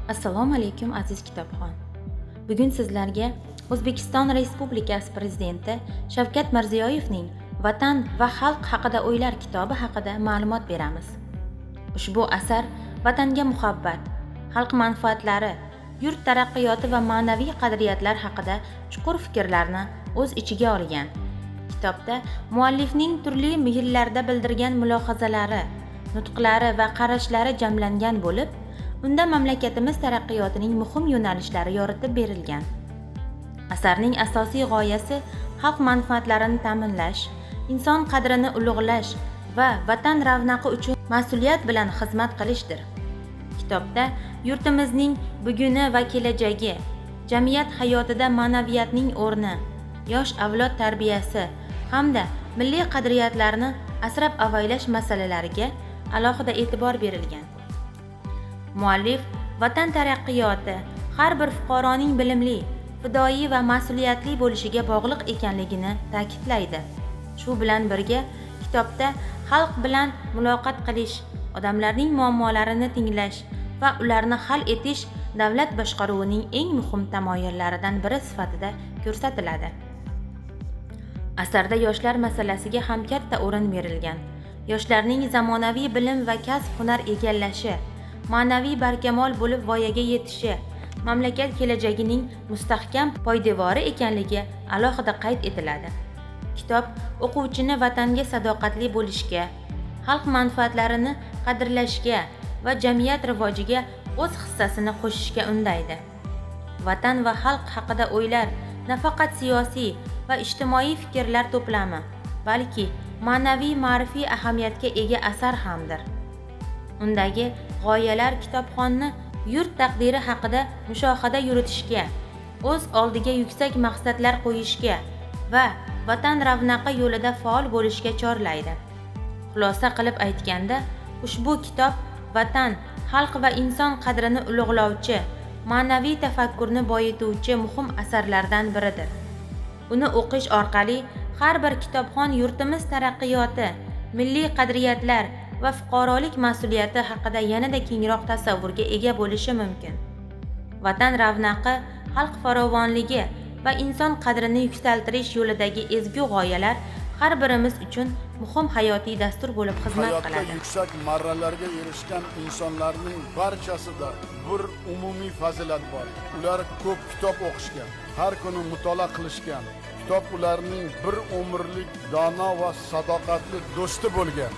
Assalomu alaykum, aziz kitobxon. Bugun sizlarga O'zbekiston Respublikasi Prezidenti Shavkat Mirziyoyevning Vatan va xalq haqida o'ylar kitobi haqida ma'lumot beramiz. Ushbu asar vatanga muhabbat, xalq manfaatlari, yurt taraqqiyoti va ma'naviy qadriyatlar haqida chuqur fikrlarni o'z ichiga olgan. Kitobda muallifning turli yillarda bildirgan mulohazalari, nutqlari va qarashlari jamlangan bo'lib, unda mamlakatimiz taraqqiyotining muhim yo'nalishlari yoritib berilgan. Asarning asosiy g'oyasi xalq manfaatlarini ta'minlash, inson qadrini ulug'lash va vatan ravnaqi uchun mas'uliyat bilan xizmat qilishdir. Kitobda yurtimizning buguni va kelajagi, jamiyat hayotida ma'naviyatning o'rni, yosh avlod tarbiyasi hamda milliy qadriyatlarni asrab avaylash masalalariga alohida e'tibor berilgan. Muallif vatan taraqqiyoti har bir fuqaroning bilimli, fidoyi va mas'uliyatli bo'lishiga bog'liq ekanligini ta'kidlaydi. Shu bilan birga kitobda xalq bilan muloqot qilish, odamlarning muammolarini tinglash va ularni hal etish davlat boshqaruvining eng muhim tamoyillaridan biri sifatida ko'rsatiladi. Asarda yoshlar masalasiga ham katta o'rin berilgan. Yoshlarning zamonaviy bilim va kasb-hunar egallashi, ma'naviy barkamol bo'lib voyaga yetishi mamlakat kelajagining mustahkam poydevori ekanligi alohida qayd etiladi. Kitob o'quvchini vatanga sadoqatli bo'lishga, xalq manfaatlarini qadrlashga va jamiyat rivojiga o'z hissasini qo'shishga undaydi. Vatan va xalq haqida o'ylar nafaqat siyosiy va ijtimoiy fikrlar to'plami, balki ma'naviy ma'rifiy ahamiyatga ega asar hamdir. Undagi g'oyalar kitobxonni yurt taqdiri haqida mushohada yuritishga, o'z oldiga yuksak maqsadlar qo'yishga va vatan ravnaqi yo'lida faol bo'lishga chorlaydi. Xulosa qilib aytganda, ushbu kitob vatan, xalq va inson qadrini ulug'lovchi, ma'naviy tafakkurni boyituvchi muhim asarlardan biridir. Uni o'qish orqali har bir kitobxon yurtimiz taraqqiyoti, milliy qadriyatlar va fuqarolik mas'uliyati haqida yanada kengroq tasavvurga ega bo'lishi mumkin. Vatan ravnaqi, xalq farovonligi va inson qadrini yuksaltirish yo'lidagi ezgu g'oyalar har birimiz uchun muhim hayotiy dastur bo'lib xizmat Hayotda qiladi. yuksak marralarga erishgan insonlarning barchasida bir umumiy fazilat bor. Ular ko'p kitob o'qishgan, har kuni mutolaa qilishgan. Kitob ularning bir umrlik dono va sadoqatli do'sti bo'lgan.